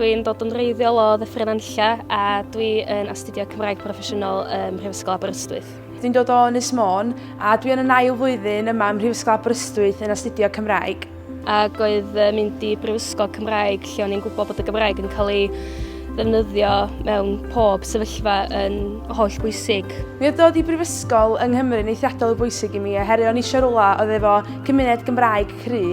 Dwi'n dod yn wreiddiol o Ddyffryn Nantlle a dwi yn astudio Cymraeg Proffesiynol ym Mhrifysgol Aberystwyth. Dwi'n dod o Ynys Môn a dwi yn yn ail flwyddyn yma ym Mhrifysgol Aberystwyth yn astudio Cymraeg. Ac oedd mynd i brifysgol Cymraeg lle o'n i'n gwybod bod y Gymraeg yn cael ei ddefnyddio mewn pob sefyllfa yn holl bwysig. Mi oedd dod i brifysgol yng Nghymru yn eithriadol o bwysig i mi oherwydd o'n i eisiau rwla oedd efo cymuned Gymraeg cry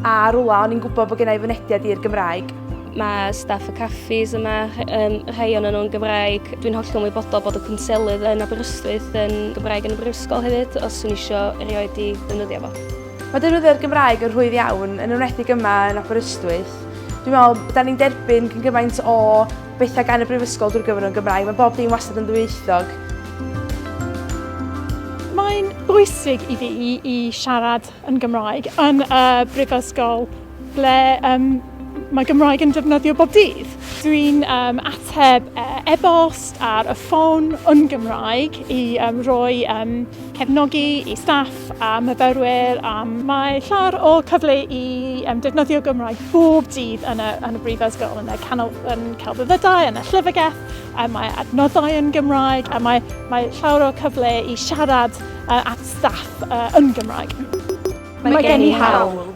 a rwla o'n i'n gwybod bod gennau fynediad i'r Gymraeg. Mae staff y caffis yma, um, rhai o'n nhw'n Gymraeg. Dwi'n hollol ymwybodol bod y cwnselydd yn Aberystwyth yn Gymraeg yn y brifysgol hefyd, os o'n eisiau erioed i ddefnyddio fo. Mae defnyddio'r Gymraeg yn rhwydd iawn, yn enwedig yma yn Aberystwyth. Dwi'n meddwl, da ni'n derbyn cyn gymaint o bethau gan y brifysgol drwy'r gyfrwng y Gymraeg. Mae bob dim wastad yn ddwyieithog. Mae'n bwysig i fi i siarad yn Gymraeg yn y brifysgol ble um, mae Gymraeg yn defnyddio bob dydd. Dwi'n um, ateb e-bost ar y ffôn yn Gymraeg i um, roi um, cefnogi i staff a myfyrwyr a mae llawer o cyfle i um, defnyddio Gymraeg bob dydd yn y, yn y brifysgol, yn y canol, yn celfyddydau, yn y llyfrgell, a mae adnoddau yn Gymraeg a mae, mae llawer o cyfle i siarad uh, at staff uh, yn Gymraeg. Mae gen i hawl.